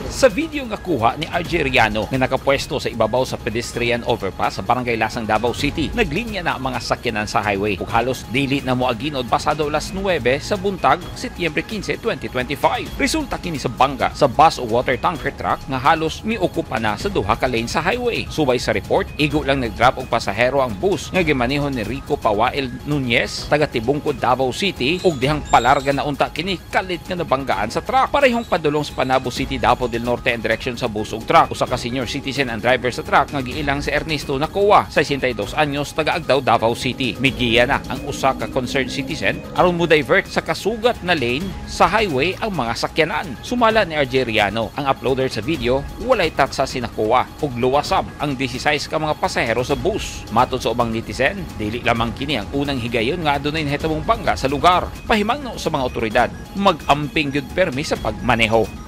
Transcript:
Sa video nga kuha ni Algeriano nga nakapwesto sa ibabaw sa pedestrian overpass sa Barangay Lasang, Davao City, naglinya na ang mga sakyanan sa highway ug halos dili na moaginod pasado alas 9 sa buntag, Setyembre 15, 2025. Resulta kini sa bangga sa bus o water tanker truck nga halos miukupa na sa duha ka lane sa highway. Subay sa report, igo lang nagdrop og pasahero ang bus nga gimanehon ni Rico Pawail Nunez, taga Tibungko, Davao City, ug dihang palarga na unta kini kalit nga nabanggaan sa truck. Parehong padulong sa Panabo City, Davao del Norte ang direksyon sa bus ug truck. Usa ka senior citizen ang driver sa truck nga giilang si Ernesto Nacoa, 62 anyos, taga Agdao, Davao City. Migiya na ang usa ka concerned citizen aron mo divert sa kasugat na lane sa highway ang mga sakyanan. Sumala ni Algeriano, ang uploader sa video, walay tatsa si Nacoa ug luwasab ang 16 ka mga pasahero sa bus. Matod sa ubang netizen, dili lamang kini ang unang higayon nga adunay nahitabong bangga sa lugar. Pahimangno sa mga otoridad, mag-amping gyud permi sa pagmaneho.